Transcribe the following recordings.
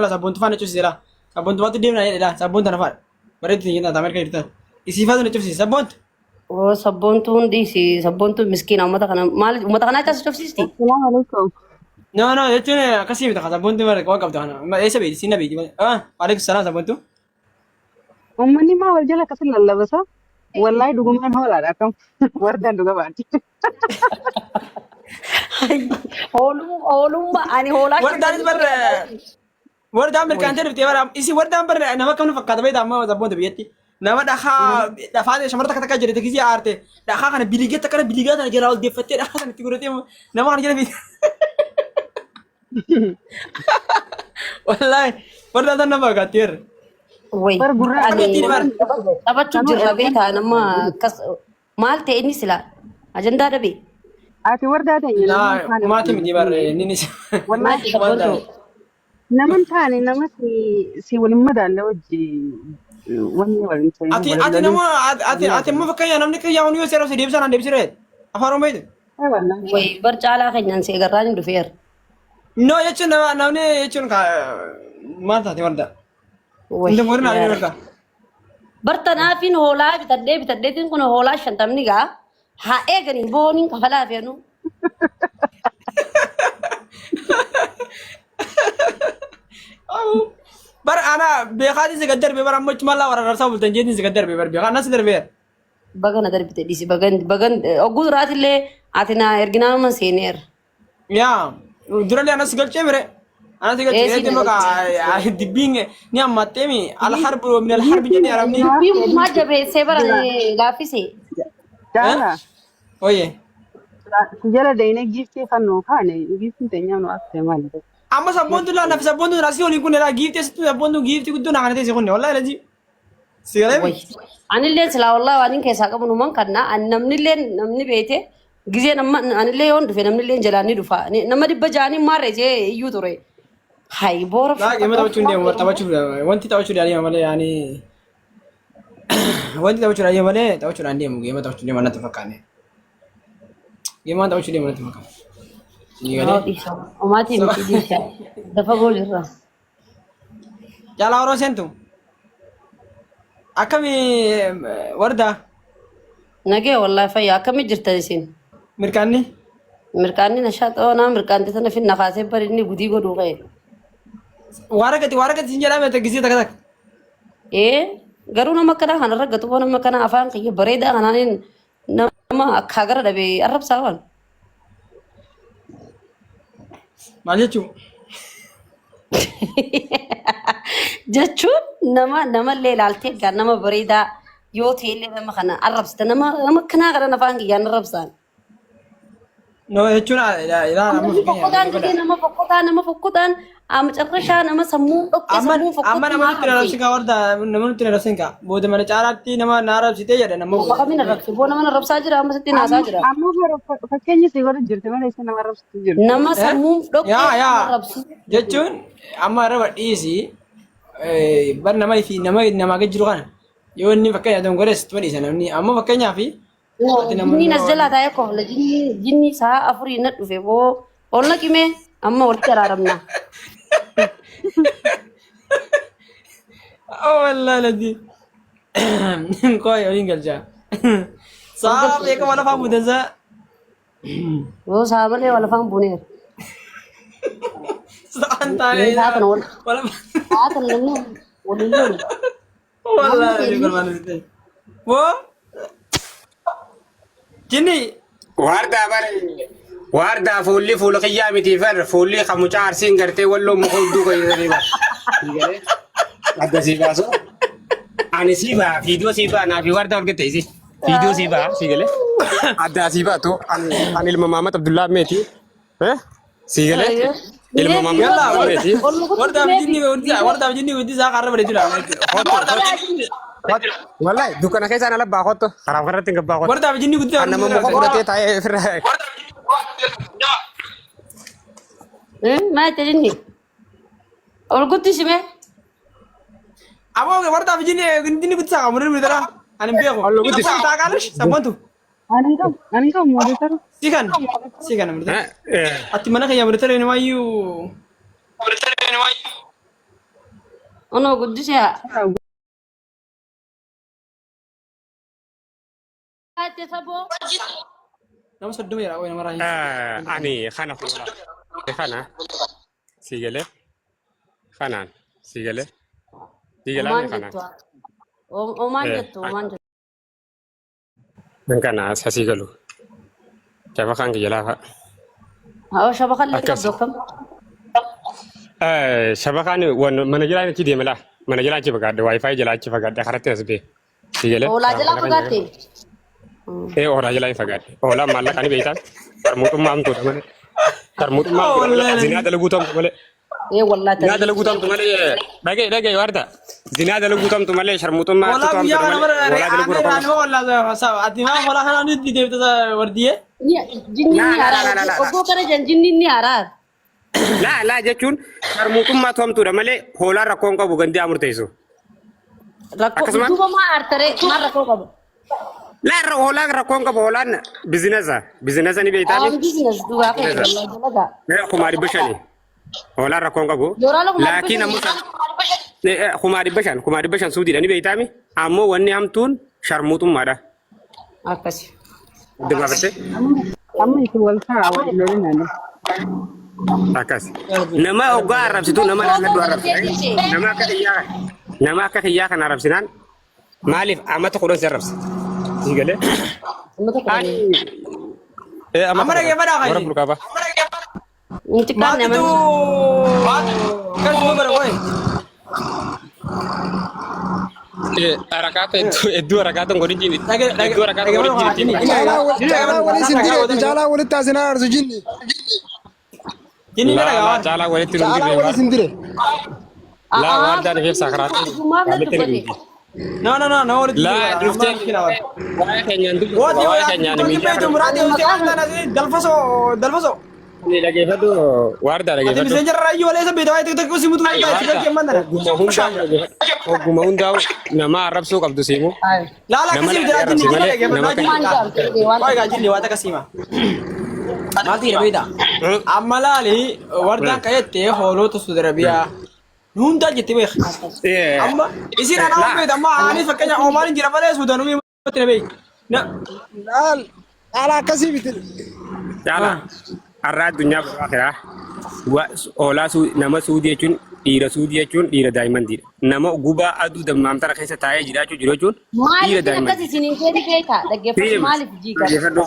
La sabboontu faana cufsiseera. Sabboontu faatu deemna jedhe sabboontu ana faadha. Bareedu tiyya taata Ameerikaa jirtan. Isii faatu na cufsiise sabboontu. Oo sabboontuun dhiisi sabboontuun miskiina uummata kana maal uummata kanaa akkas cufsiisti? Assalamu alaikum. No no jechuun akkasii miti sabboontu mara waan qabdu kana. Eessa beeti siin na beeti. Ah waalaikum salaam sabboontu. Uummanni maa wal jala akkasii lallabasa? Wallahi dhugumaan hoolaadha akkam. Wardaan dhuga baati. Hoolummaa ani hoolaa Wardaanis bar wardaan mirkaantee dhuftee bara isi wardaan bar nama kam nu fakkaata beektaa amma sabboontu biyyatti. Nama dhakaa dhafaa shamarra takka takka jedhete kisii aarte dhakaa kana biligee takka biligaa tana jalaa ol deeffattee dhakaa sana itti godhatee nama kana jala fiigee. Wallahi wardaan tan nama fakkaatteerra. Way Bar gurra ani Ittiin bar. taphachuu jirra beekaa nama akkas maal ta'e inni sila ajandaa dhabe. Ati wardaa teenya nama hin taane Maatii miti bar innis. Wallahi Maal sabboontu? nama hin taane nama si si waliin madaalle wajji wanni waliin ta'in Ati waliin ati lolin. nama ati ati amma fakkeenya namni kiyyaa hunii yoo seera si deebisan aan deebisiree afaan oromoo beektu. Ay wallahi. Way bar caalaa keenyaan si egarraan hin dhufeera. No jechuun nama namni jechuun ka maal taate warda. Way. Inda morna ani warda. Bar tanaafiin hoolaa bitadhee bitadheetiin kun hoolaa shantamni gaa haa eeganii booniin kafalaa feenu. Bar ana beekaatiin si gad darbe bar amma maallaa warra rarsaa bultan jeetiin si gad darbe bar beekaa nas darbeera. Baga na darbite dhiisi bagan bagan ogguu duraatillee ati na erginaa nama seeneera. Yaa durallee anas galchee mire. Anas galchee Ee, si jeetiin bakka dubbiin ni hammatteemi alharbu min alharbi jennee arabni. Dubbiin maa jabeessee bara laaffise. Jaala. Oye. Si jala deynee giiftii kan nuu kaane giiftiin teenyaa nu haftee maali? Amma sabboontu laa nafi sabboontu asii waliin kunne laa giiftii asitti sabboontu giiftii guddoo naa kana teesse kunne wallahi lajii. Si galee Way. Anillee silaa wallahi waan hin keessaa qabu numan kanna ani namnillee namni beete gizee nama anillee yoon dhufe namnillee jalaan ni dhufa nama dhibba ja'anii maarree jee iyyuu ture. Hay boora Laa geema taphachuu hin deemu taphachuuf wanti taphachuu deema malee yaani wanti taphachuu deema malee taphachuudhaan deemu geema taphachuu deema natti fakkaanne. Geemaan taphachuu deema natti fakkaanne. Si galee. Omaatii miti dhiisa. Dafa goolirra. Caalaa horoo seentu. Akkami wardaa Nagee wallahi fayyaa akkamii jirtan isin? mirkaanni? Mirqaanni na shaaxoonaa mirqaanti sana finna kaasee bari inni gudii godhuu ka'e. Waa rakkate siin jedhame gisee takka takka. Ee garuu nama akkanaa kana raggatu nama akkanaa afaan kiyya bareedaa kanaan nama akka gara dhabe arrabsaa waan. Maal jechuun? Jechuun nama namallee ilaaltee egaa nama bareedaa yoo ta'e illee nama kana arrabsita nama nama akkanaa kana afaan kiyyaan arrabsaan. No jechuun ilaa amma Namni fokkotaan gisee nama fokkotaa nama fokkotaan macarrashaa nama sammuu dhoqqee amma sammuu amma fokkotuu nama nutti arrabsin kaa warda nama nutti arrabsin kaa booda mana caalaatti nama na arrabsitee jedha nama Nama kamiin arrabse boo nama arrabsaa jira amma sitti naasaa jira. Ammoo garuu fakkeenya si godhu jirti malee isin nama arrabsitu jirti. Nama sammuu dhoqqee Yaa nama yaa arrabsu. jechuun amma arraba dhiisi bar nama fi nama namaa gad jiru kana yoo inni fakkeenya dongores tuma dhiisa namni amma fakkeenyaaf ati nama Jinniin as jalaa taa'ee kofla jinni jinni sa'a afurii na dhufe boo ol naqime amma walitti araaramna. Oh wallahi ladi. Koi waliin galcha. Sa'a beeka wala faa mudansa. Yoo sa'a malee wal afaan buuneera. Sa'aan taa'ee Sa'a kana wal wala sa'a kana namni waliin loolu. Wallahi ladi. Woo Jinni Waardaa bare waardaa fuulli fuula kiyyaa miti far fuulli kan mucaa arsiin gartee walloo muka hudduu fayyadamee bara. Adda sii baasu. Ani sii baa fiidoo sii baa naa fi waardaa ol gatte isi. Fiidoo sii baa sii galee. Addaa sii baatu ani ani ilma Maamad Abdullaa Meeti. Sii galee ilma Maamad Yalla Abdullaa Meeti. wardaaf jinni wardaaf jinni guddisaa karra bareedu laala. Wallahi dukkana keessaan ala baa kottu karaa irratti hin gabbaa kottu. Wardaaf jinni guddisaa Kan nama muka godhatee taa'ee ofirra. Maal jedhinni? Ol guddisime. Aboo wardaaf jinni jinni guddisaa qabu murir mitara ani hin beeku. Ol guddisi. Taaqaalish sabbantu. Ani qabu ani qabu moderator. Si kan si kan murtara. Ati mana kiyya murtara ni waayyuu. Onoo guddisee haa saboo. Nama 30 jira qoy namarraa hin. Ani kana fuula kana si galee kanaan si galee si galee Omaan kanaan. jettu. Omaan jettu omaan jettu. Kan kana asii galu. Shabakaan kiyya laafa. Haa shabakaan illee Akkas. qabdu akkam? Shabakaan mana jalaan achi deema laa. Mana jalaan achi fagaadhe. Waayifaayi jalaa achi fagaadhe. Karatti as bee. Si galee. Hoolaa jalaa fagaatte. Ee hoolaa jalaa hin fagaadhe. Hoolaan maallaqa ni beektaa. Sharmuuxummaa hamtuudha malee. Sharmuuxummaa hamtuudha malee. Zinaa dalaguu tamtu malee. Ee wallaahi Zinaa dalaguu tamtu malee. Dhagee dhagee waarta. Zinaa dalaguu tamtu malee sharmuuxummaa Hoolaa hamtuudha guyyaa kana malee. bara Hoolaa dalaguu aanee rakkoo. raanima wallaa ati maa hoolaa kana nutti deebita wardiyee. Jinni Laa ni laa laa laa araar. laa. Obboo kana jan jinni ni araar. Laa laa jechuun sharmuuxummaa hamtuudha malee hoolaan rakkoo hin qabu gandii haa murteessu. Rakkoo Akkasuma- duuba maa aartaree maal rakkoo qaba? Laa irra hoolaan rakkoo hin qabu hoolaan bizinesa bizinesa ni beektaa Aan bizinas dhugaa kee wallaahi dalagaa. 500,000 hoolaan rakkoo hin qabu. Doolaara 500,000. Laakiin ammoo 500,000 suudiidha ni beektaa ammoo wanni hamtuun sharmuuxummaadha. Akkasi. Adda baafattee Amma isin wal ta'a wal lolinani. akkas. Nama hoggaa arrabsitu nama naannoo arrabsita. Nama akka kiyyaa nama akka kiyyaa kana arrabsinaan maaliif amata 10 si arrabsa? Si galee? Uummata kudhanii. Amata Amma 10. dhaggeeffadhaa Warra kayi. burqaafaa. Inni xiqqaan Maatitu nama. akkasuma bara qoy. Harakaata hedduu harakaata hin godhin jini. Dhage dhage Hedduu harakaata hin godhin jini. Caalaa caalaa walii sin dire caalaa walitti asinaa arsu jinni. Jinni na Laa laa dhagaa. caalaa walitti nu Caalaa dirree walii sin dire. Laa waardaan ifeef sakaraatti. Maaf na Walitti nu dubbate. dirree. No no no no walitti Laa dhuftee waa'ee keenyaan dubbatu Wooti waa'ee keenyaan miidiyaa beektu muraati hosti waan taana dalfasoo dalfasoo. kana dhageeffadhu waardaa Ati dhageeffadhu. miseenja raayyuu walee isa beektu waa'ee tiktookii si mutu waa'ee tiktookii amman tana. Ogguma hundaa ogguma hundaa nama arrabsuu qabdu siimu. Laala Nama akkasii miti arrabsi jinni jinni malee dhaggeeffadhu nama jinni. Maal jaamte waan Qoy gaa jinni waan akkasii hima. Maaltu jira beektaa? Amma laali wardaan ka'eette hoolota Saudi Arabiyaa nu hundaa jettee beek. Amma isin anaa waan beektu amma ani fakkeenya Omaan hin jira malee Suudaan umii na beek. Na Laal caalaa akkasii miti. Caalaa har'a addunyaa boru akiraa hoolaa nama suudii jechuun dhiira suudii jechuun dhiira daa'imantiidha. Nama gubaa aduu dammaamtara keessa taa'ee jiraachuu jiru jechuun dhiira Maaliif akkas daa'imantiidha. isiniin keeti beekaa dhaggeeffatu maaliif jiiga? Dhaggeeffadhu.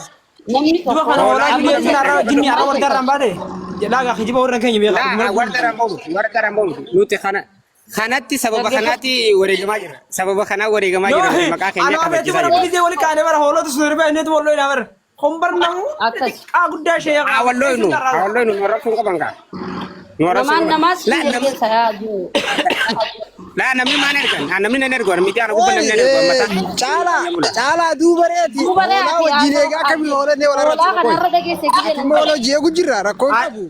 Namni duba tokko kana hoolaa Amma jinni jechuun har'a jinni har'a Maal warda irraan baate laagaa kijiba warra keenya beekaa. Laa warra rammoo warra rammoo nuti kana kanatti sababa kanaatti wareegamaa jira. Sababa kanaa wareegamaa jira. Maqaa keenya Anaa beektu kabachiisaa bara jira. polisii wali kaanee bara hoolota Saudi Arabiyaa inneetu walloo ilaa bara. Hombar namu Akkas. xiqqaa guddaa ishee Awwalloo nu awwalloo nu arrabsuu qaban kaa. Nu arrabsuu Namaan qaban. namaas Laa namni keessa yaa jiru. laa namni maal ergan? Namni nan ergu miidiyaa kana gubbaa namni nan ergu mataa. Caalaa caalaa duubareeti. Duuba Hoolaa re'aati wajjin eegaa akkamiin hoolanne wal Hoolaa arrabsu qoy. kanarra dhageesse gidee Ati immoo hoolaa hojii eegu jirra rakkoo hin qabu.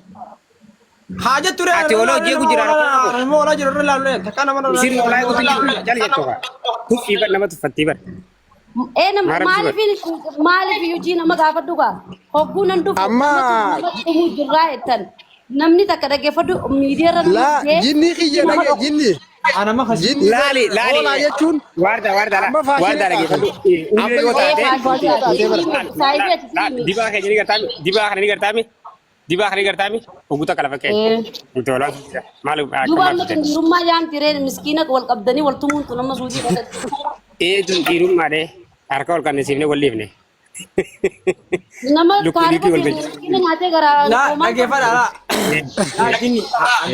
Haa jettu ree. Ati hoolaa hojii eegu jira, rakkoo qabu. Nama hoolaa jiru irra ilaalu takka nama Isin hoolaa eeguutu jiru jala jettu kaa. Tuffii bar nama tuffattii bar. Ee nama Maal maaliif maaliif hojii nama gaafadhu gaa hogguu nan dhufu Amma- nama dhumuu jirraa jettan namni takka dhaggeeffadhu miidiyaa irra nama Laa dhufee jinni kiyya dhage jinni. Anama kasi. Jinni Laali laali. hoolaa jechuun Waarda waarda amma faashinii waarda dhaggeeffadhu. Ulee yoo ee taate. faashinii taate Dibaa keenya ni gartaami. Dibaa kana ni gartaami. Dibaa kana ni gartaami. Oguuta kala fakkeenya. Ee. Nuti hoolaa jira. Maal Duuba akka amma tun dhiirummaa jaamti reen miskiina wal qabdanii wal tumuun tun amma suutii keessatti. Ee tun dhiirummaadhee harka ol kannisiifne wal dhiifne. Nama Lukkuu taarifa liikii wal galche. miskiina nyaatee garaa Laa hoomaan dhaggeeffadha laa. Laa jinni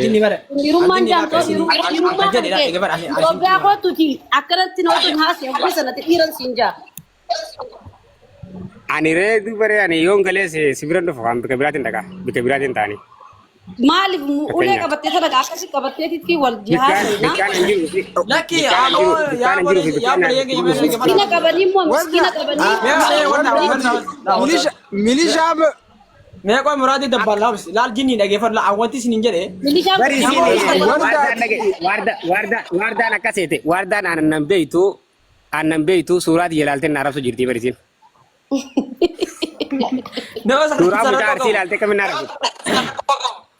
jinni bara. Dhiirummaan jaamtoo dhiirummaa kan kee Itoophiyaa kootuuti akkanatti na wajjin haasa'e ofii sanatti dhiiran siin jaa. Ani ree dubaree ani yoon galee si bira dhufa waan bika biraatiin dhaqa bika biraatiin ta'anii. Maaliif ulee Fakkeenyaaf. qabattee sana akkasii qabatteetitti wal Bikkaan jihaasa'e bikkaan hin jiru fi Lakki bikkaan hin jiru yaa bikkaan hin jiru fi bolee yaa bikkaan bolee hin jiru. Miskiina qabanii immoo miskiina qabanii Mee warda warda. Milishaa milishaa Mee qoy muraadii dabbaallaa obsi laal jinni dhaggeeffadhu laa wanti isin hin jedhe. milishaan Bari kun isiin Warda- waardaan dhage waarda waarda waardaan akkaseete waardaan aannan beeytu aannan beeytu suuraa tiyya ilaaltee na arrabsu jirti bari isiin. Nama Suuraa mucaa sarara arsii ilaaltee kamiin na arrabsite.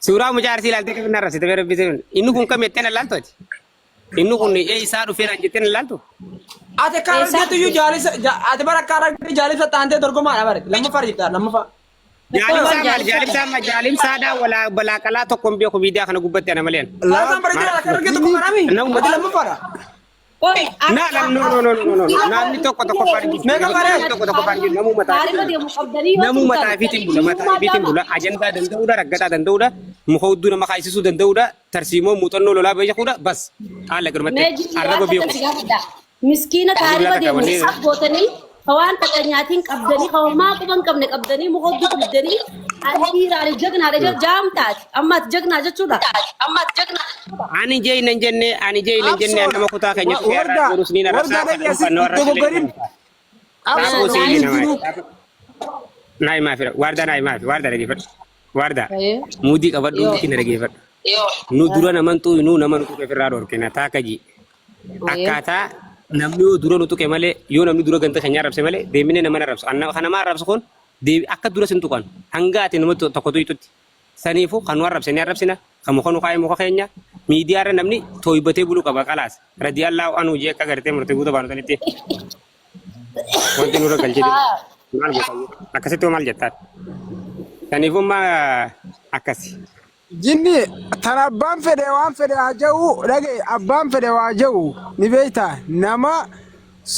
Suuraa mucaa arsii ilaaltee kamiin na arrabsite bari isiin. Inni kun kam jettee na ilaaltu ati. Inni kun ee isaa dhufee naan jettee hin ilaaltu? Ati akka Eessaa argeetu iyyuu jaalisa ati bara akka argeetu jaalisa taantee dorgomaadha bare lammaffaa jirta lammaffaa. Jaalimsaa maal jaalimsaa maal jaalimsaadhaa walaa balaa qalaa tokko hin beeku miidiyaa kana gubbatti ana malee. Jaalisa bara jira akka argeetu qofa nami Nama- ati lammaffaadha. Qoy, Na la no no no no no no namni tokko tokko fargi. Meeqa faree? Namni tokko tokko fargi namuu mataa Taarima deemu qabdanii yoo namuu tumtan, mataa ofiitiin bula mataa ofiitiin bula ajandaa danda'uudha raggataa danda'uudha muka hudduu nama kaayisisuu danda'uudha tarsiimoo muuxannoo lolaa beekuudha bas haala garmattee Mee jilli arraba waan beeku. takka si gaafadha. Miskiina taariba Takka deemu wanni- sab gootanii ka waan takka nyaatiin qabdanii ka homaa quba hin qabne qabdanii muka hudduu qabdanii ani dhiiraani jagnaadha jaamtaati amma ati jagnaa jechuudha. Ani jee hin jenne ani jee hin jenne nama kutaa keenya Wa- warda- godhus ni warda dhaqee asitti dogoggorin. Taakuu Absoo seenii nama. hundinuu Naa himaa fira waardaa naa himaa fi waardaa dhageeffadhu. Waardaa Ayee. muudii qabadhu hundi keenya dhageeffadhu. Nu dura naman xuuyu nama nu tuqe ofirraa dhorkina taaka ji. Akkaataa namni yoo dura nu tuqe malee yoo namni dura ganda keenya arrabse malee deemnee nama arrabsu. Kan nama arrabsu kun akka dura sin tuqan hanga ati nama tokko tuyxutti. Saniifuu kan nu arrabse ni arrabsina kan muka nu kaa'e muka keenya miidiyaarra namni tooybatee buluu qaba qalaas. Radiyallaahu anhu jee akka gartee murtee guutuu baanu sanitti. Wanti nurra galchee jiru. Maal goota? Akkasitti hoo maal jettaan? Saniifuu maa akkasi. Jinni tan abbaan fedhe waan fedhe haa ja'u dhagaye abbaan fedhe waa ja'u ni beekta nama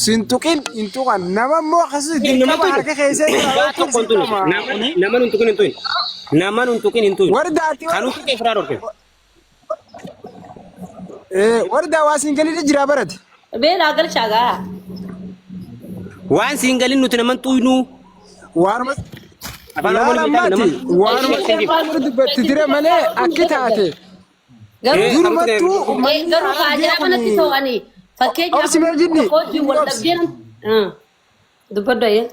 sin tuqin hin tuqan nama immoo akkasii dirqama harka keessee Waa tokko hin tuqin. Nama nun tuqin hin tuqin. Nama nun tuqin hin tuqin. Warri daati Kan nu tuqe firaa dhorke. Warri daawaa siin galii jira barate. Beelaa galchaa gaa. Waan siin galin nuti naman xuynuu. Waanuma Afaan Oromoo laala ni beektaa ammaati nama. waanuma warri dubbatti tire malee akki taate Garuu durumattuu uummanni garuu harargee kaajaa kanatti kun ta'anii fakkeenyaaf Obsi mee jinni? hojii wal Obsi. dhabdeen dubbadhu ayyee.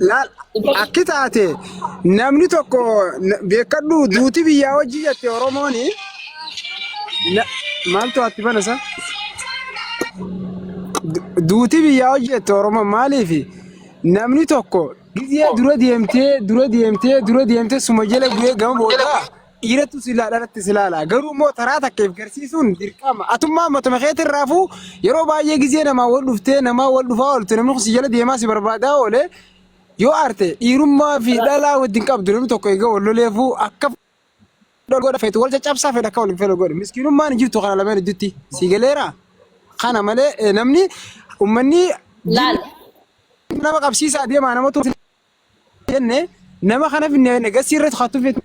Laal akki taate namni tokko beekadhu duuti biyyaa hojii jette Oromooni. Maaltu ati bana isa? Duuti biyyaa hojii jette Oromoon maaliif namni tokko gizee dura deemtee dura deemtee dura deemtee suma jala bu'ee gama boodaa dhiirattu si ilaala dhalatti si ilaala. Garuu immoo taraa takka if garsiisuun dirqama. Atummaa matuma keetiin raafuu yeroo baay'ee gizee namaa wal dhuftee namaa wal dhufaa ooltu namni kun si jala deemaa si barbaadaa oole yoo aarte dhiirummaa fi dhalaa wajjin qabdu namni tokko egaa wal loleefuu akka godha feetu wal caccabsaa fedha akka wal fedhu godhe. Miskiinummaan hin jirtu kana lameen gidduutti si galeera. Kana malee namni uummanni Laal. nama qabsiisaa deemaa namatu jenne nama kana finne jenne gasii irratti hattu feetu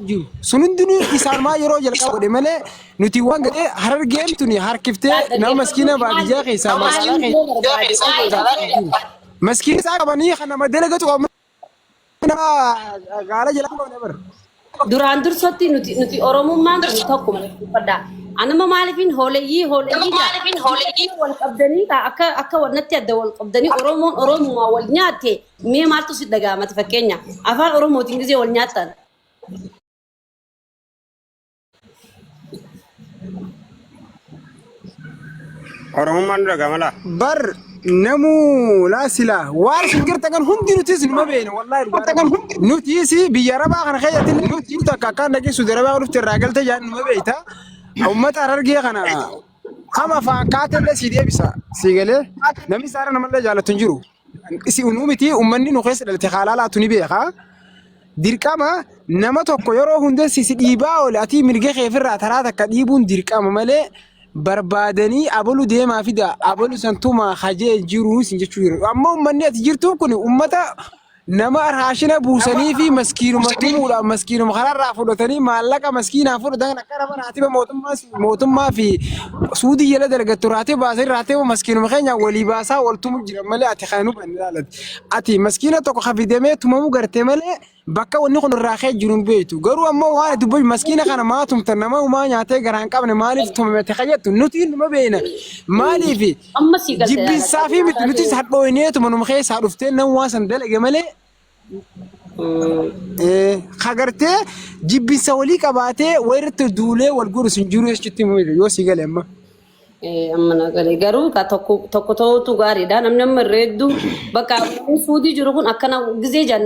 jiru. Sun hundinuu isaanumaa yeroo jalqaba godhe malee nuti waan gadhee harargeen tuni harkiftee nama maskiina baadiyyaa keessaa magaalaa keessaa maskiina isaa qabanii kan nama dalagatu qabu nama gaala jalaa qabne bara. Duraan dursotti nuti Oromummaan kun tokkuma uffadha. Anuma maaliifin hooleyyii hooleyyii wal qabdanii akka wannatti adda wal qabdanii Oromoon Oromumaa wal nyaatte mee maaltu si dhaga'amati fakkeenya afaan Oromootiin gisee wal nyaattan. Oromummaan nu dhaga'ama laa. Bar namuu laa silaa waan isin jirtan kan hundi nutis numa beekna wallaahi dhugaa rabbi. Nutis biyya arabaa kana keessatti nuti takka akkaan dhaqee Suudi Arabaa dhufte irraa galte jaan numa beekta. Uummata Harargee kana kama afaan kaatellee sii deebisa sii galee namni isaarra namallee jaalatu hin jiru. Isi unuu miti uummanni nu keessa dhalate haalaalaatu ni beeka. Dirqama nama tokko yeroo hunda si si dhiibaa oole ati mirga kee ofirraa taraa takka dhiibuun dirqama malee barbaadanii abalu deemaa fida abalu santuma hajee jiru sin jechuu jiru. Amma uummanni ati jirtuun kun uummata nama raashina buusanii fi maskiinuma tumuudhaan maskiinuma karaarraa fudhatanii maallaqa maskiinaa fudhatan akka nama raatiba mootummaa mootummaa fi suudii jala dalagattu raatiba baasanii raatiba maskiinuma keenya walii baasaa wal tumu jira malee ati kan hubanne ilaalati. Ati maskiina tokko ka fidamee tumamu garte malee bakka wanni kun irraa ka'ee jiru hin beektu. Garuu ammoo waan ati dubbattu maskiina kana maa tumta nama umaa nyaatee garaa hin qabne maaliif tumame ati kajettu nuti numa beekna. Maaliif Amma sii galte jibbinsaa fi miti nutis hadhooyneetuma numa keessaa dhuftee nama waan san dalage malee ka gartee jibbinsa walii qabaatee wayirratti duulee wal godhu sin jiru jechuutti yoo sii gale amma. Amma na galee garuu ka tokko tokko ta'utu gaariidha. Namni amma irra hedduu bakka namni suudii jiru kun akkana gizee jan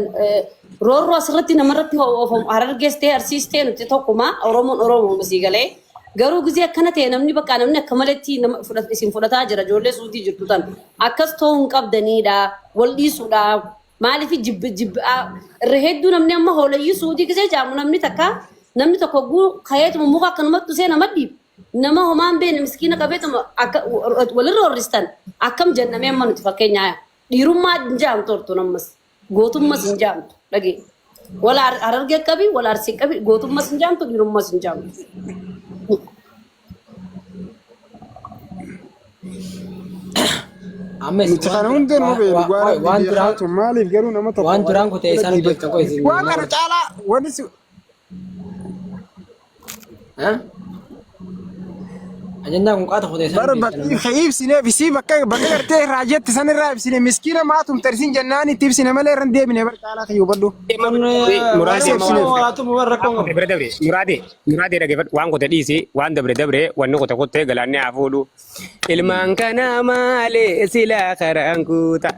roorroo asirratti namarratti oofamu harargees ta'e arsiis ta'e nuti tokkuma Oromoon Oromoo sii galee garuu gizee akkana ta'e namni bakka namni akka maletti nama isin fudhataa jira ijoollee suudii jirtu tan akkas ta'uu hin qabdaniidha wal dhiisuudha maaliif jibbi jibbi irra hedduu namni amma hoolayyii suudii gizee jaamu namni takka namni tokko guu kayeetuma muka akkanumatti usee nama dhiibu. Nama homaa hin beekne miskiina qabeetuma akka walirra horristan akkam jennamee amma nuti fakkeenyaa dhiirummaa hin jaamtu hortuun ammas gootummas hin jaamtu dhagee wala harargee qabi wala arsii qabi gootummas hin jaamtu dhiirummas hin jaamtu. Amma isin Nuti waan kana hunda nu beeku waan dhugaa rabbi waan duraan beekaatu maaliif garuu nama tokko waan duraan kutee isaan beektan qoy isin waan kana caalaa wanni si Ajandaan kun qaata kutee bara isaan beektan. bakka ibsineef isii bakka bakka gartee raajetti san irraa ibsine miskiina maatum tarsiin jennaan itti ibsine malee irra hin deebine bara caalaa kiyyu hubadhu. Muraadee ibsineef. Dabre dabre muraadee muraadee dhaggeeffadhu waan qote dhiisi waan dabre dabre wanni qote qottee galaanni haa fuudhu. Ilmaan kana maalee silaa karaan kuuta.